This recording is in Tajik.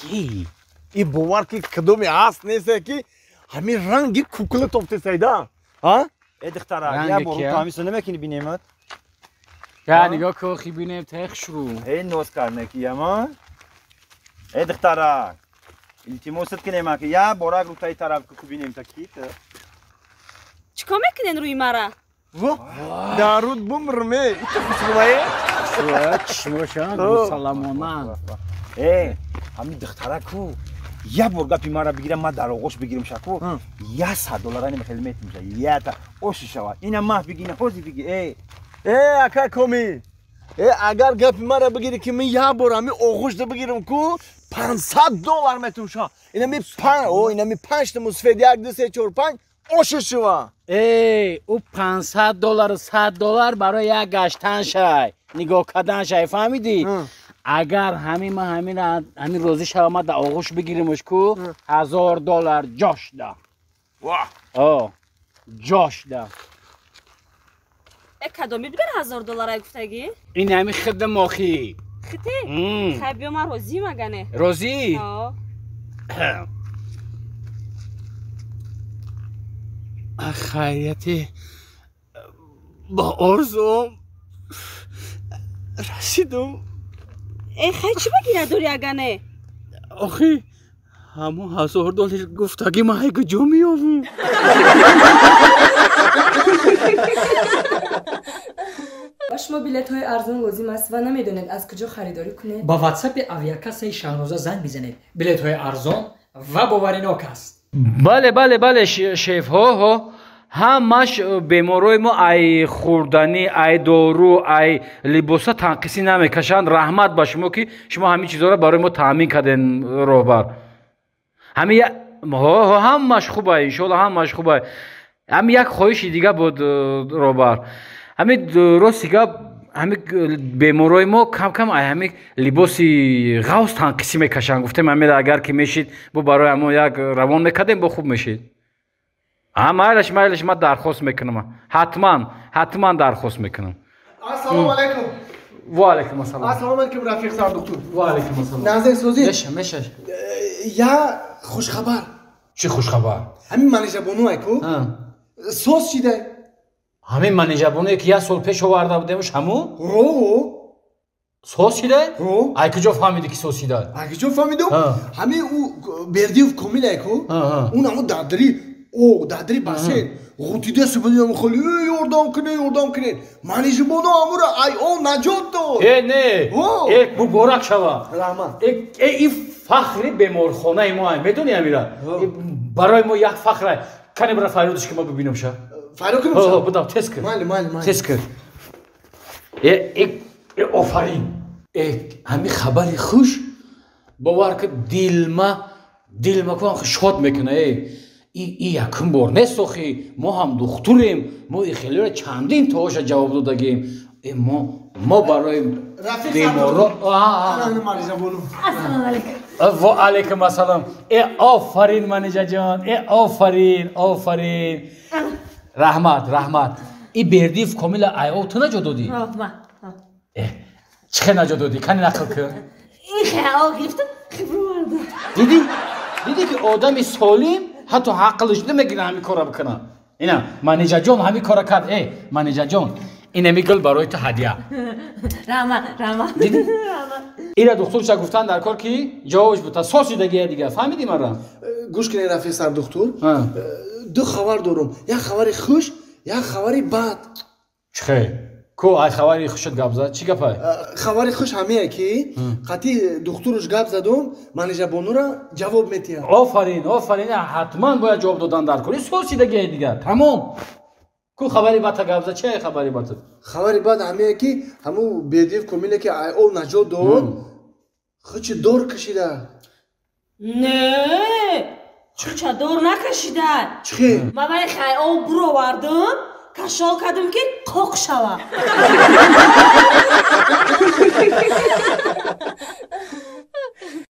Ки? И бовар ки кадоме ҳаст несте ки ҳамин ранги кукла тофтесайда. Ҳа? Э духтара, я бор тамисо намекини бинемат? Я нигоҳ ку хи бинем тех шуру. Э ноз карнеки яма. Э духтара, илтимосат кинема ки я борак рутаи тараф ку бинем та ки та. Чикор мекунен рӯи мара? Во, даруд бумрме. Ито хушрӯае? Чишмошан мусалламона. Э, ҳамин духтара ку я бор гапи мара бигирам, ма дар оғош бигирам шаку. Я 100 доллара нема хеле метимша. Я та оши шава. Ина маҳ биги, ина ҳози биги. Э. Э, ака Комил. Э, агар гапи мара бигири ки ман я бор ҳамин оғӯшда бигирам ку 500 доллар метумша. Ина ми панҷ, о, ина ми панҷ та мусфед 1 2 3 4 5 оши шава. Эй, ӯ 500 доллару 100 доллар барои як гаштан шай, нигоҳ кардан шай, фаҳмидӣ? Агар ҳамин ман ҳамин розӣ шавам, ман дар оғӯш бигиримш ку 1000 доллар ҷош да. О, ҷош да. Э кадоми дигар 1000 долларай гуфтагӣ? Ин ҳамин хидда мохӣ. Хите? Хай биё ман розӣ магане. Розӣ? О. Хайрияти бо орзуам расидум. Э хай чӣ багира дори агане? Охи ҳамон 1000 доллар гуфтагӣ ман ҳай куҷо меёвум? Ба шумо билетҳои арзон лозим аст ва намедонед аз куҷо харидорӣ кунед? Ба ватсапи авиакассаи Шаҳноза занг бизанед. Билетҳои арзон ва боваринок аст. Бале, бале, бале, шеф, ҳо, ҳо. Ҳамаш беморои мо ай хӯрданӣ, ай дору, ай либоса танқисӣ намекашанд. Раҳмат ба шумо ки шумо ҳамин чизҳоро барои мо таъмин карден, роҳбар. Ҳамин ҳо, ҳо, ҳамаш хубай, иншоалло ҳамаш хубай. Ҳамин як хоҳиши дига буд, роҳбар. Ҳамин рости гап, ҳамин беморои мо кам-кам ай ҳамин либоси ғавз танқисӣ мекашанд. Гуфтем ҳамин агар ки мешид, бо барои ҳамон як равон мекардем, бо хуб мешид. А майлаш, майлаш, ман дархост мекунам. Ҳатман, ҳатман дархост мекунам. Ассалому алайкум. Ва алайкум ассалом. Ассалому алайкум, рафиқ сардухтур. Ва алайкум ассалом. Назар созӣ? Меша, меша. Я хушхабар. Чӣ хушхабар? Ҳамин манижабону айку? Соз шида. Ҳамин манижабонуе ки як сол пеш оварда будемш ҳамун? Ро. Соз шида? Ро. Ай куҷо фаҳмидӣ ки соз шида? Ай куҷо фаҳмидум? Ҳамин ӯ Бердиев Комил айку? Он ҳамун дадри, о, дадри бассейн. Ғутида субҳ холи, э, ёрдам кунед, ёрдам кунед. Манижабону ҳамуро ай о наҷот дод. Э, не. Э, муборак шава. Раҳмат. Э, э, ин фахри беморхонаи мо ай, медонӣ ҳамира? Барои мо як фахр ай. Кане бира фарёдаш ки ма бибинам ша. Фарёд кунам ша? Будам, тез кун. Майли, майли, майли. Тез кун. Э, э, э, офарин. Э, ҳамин хабари хуш бовар ки дилма ку шод мекуна. Э, и якум бор нест охи, мо ҳам духтурем, мо и хелеро чандин тоша ҷавоб додагем. Э, мо барои беморо. Ассалому алайкум. Ва алайкум ассалом. Э, офарин манижаҷон. Э, офарин, офарин. Раҳмат, раҳмат. И Бердиев Комила ай о ту наҷот додӣ? Э, чӣ хел наҷот додӣ? Кани нақл кун. Ин хел гирифтам, хиброварда. Дидӣ? Дидӣ ки одами солим ҳатто ҳақлиш намегирад ҳамин корро бикунад. Ина манижаҷон ҳамин корро кард. Э, манижаҷон, ин ҳамин гул барои ту ҳадя. Раҳмат, раҳмат. Дидӣ? Ира духтурша гуфтан дар кор ки ҷавобш бута сосидагия дига. Фаҳмидӣ мара? Гӯш кунед, рафиқ сардухтур. Ду хабар дорум. Як хабари хуш, як хабари бад. Чӣ хел? Ку ай хабари хушат гап зад? Чӣ гапай? Хабари хуш ҳамее ки қатъи духтуруш гап задум, манижабонура ҷавоб метиҳад. Офарин, офарин, ҳатман бояд ҷавоб додан дар кор. Сосидагия дига. Тамом. Ку хабари бадта гап зад? Чӣ ай хабари бад? Хабари бад ҳамее ки ҳамун Бердиев Комиле ки ай о наҷот дод, хучи дор кашида. Не, хуча дор накашида. Чӣ хел? Ман вай хай об буровардам, кашол кардам ки қоқ шава.